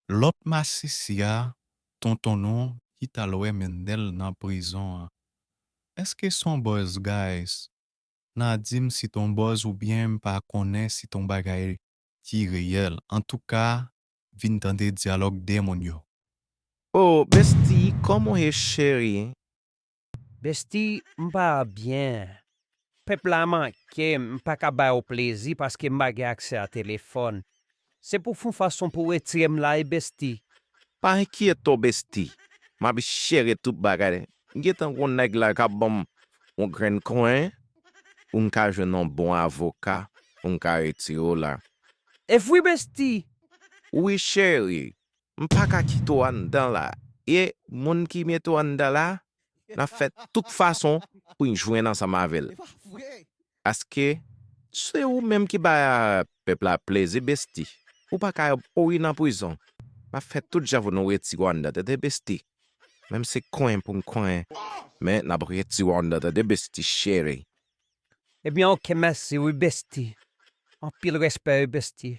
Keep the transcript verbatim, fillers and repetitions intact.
Lòt masisi a, tonton nou, ki t al wè Mendel nan prizon an. Èske s on buzz, guys? N a di m si t on buzz oubyen m pa konnen si t on bagay ki reyèl. Antouka, vin tande dyalòg de moun yo. Oh, Bestie, kòman w ye, cheri? Bestie, m pa byen. Pèp la manke m, m pa ka ba yo plezi paske m pa gen aksè a telefòn. Se pou w fè yon fason pou w retire m la wi, Bestie. Pa enkyete w, Bestie. M ap jere tout bagay. M gentan gen yon nèg la k ap ban m yon grenn kwen pou m ka jwenn yon bon avoka pou m ka retire w la. E vre, Bestie? Wi, cheri. M pa ka kite w anndan la. E moun ki mete w anndan la, n ap fè tout fason pou n jwenn ansanm avè l. Paske se ou menm ki bay pèp la plezi, Bestie. Ou pa ka pouri nan prizon. M ap fè tout jan pou nou retire w anndan, tande, Bestie? Menm se kwen pou m kwen, men n ap retire w anndan, tande, Bestie cheri. Ebyen, oke, mèsi wi, Bestie. Anpil respè wi, Bestie.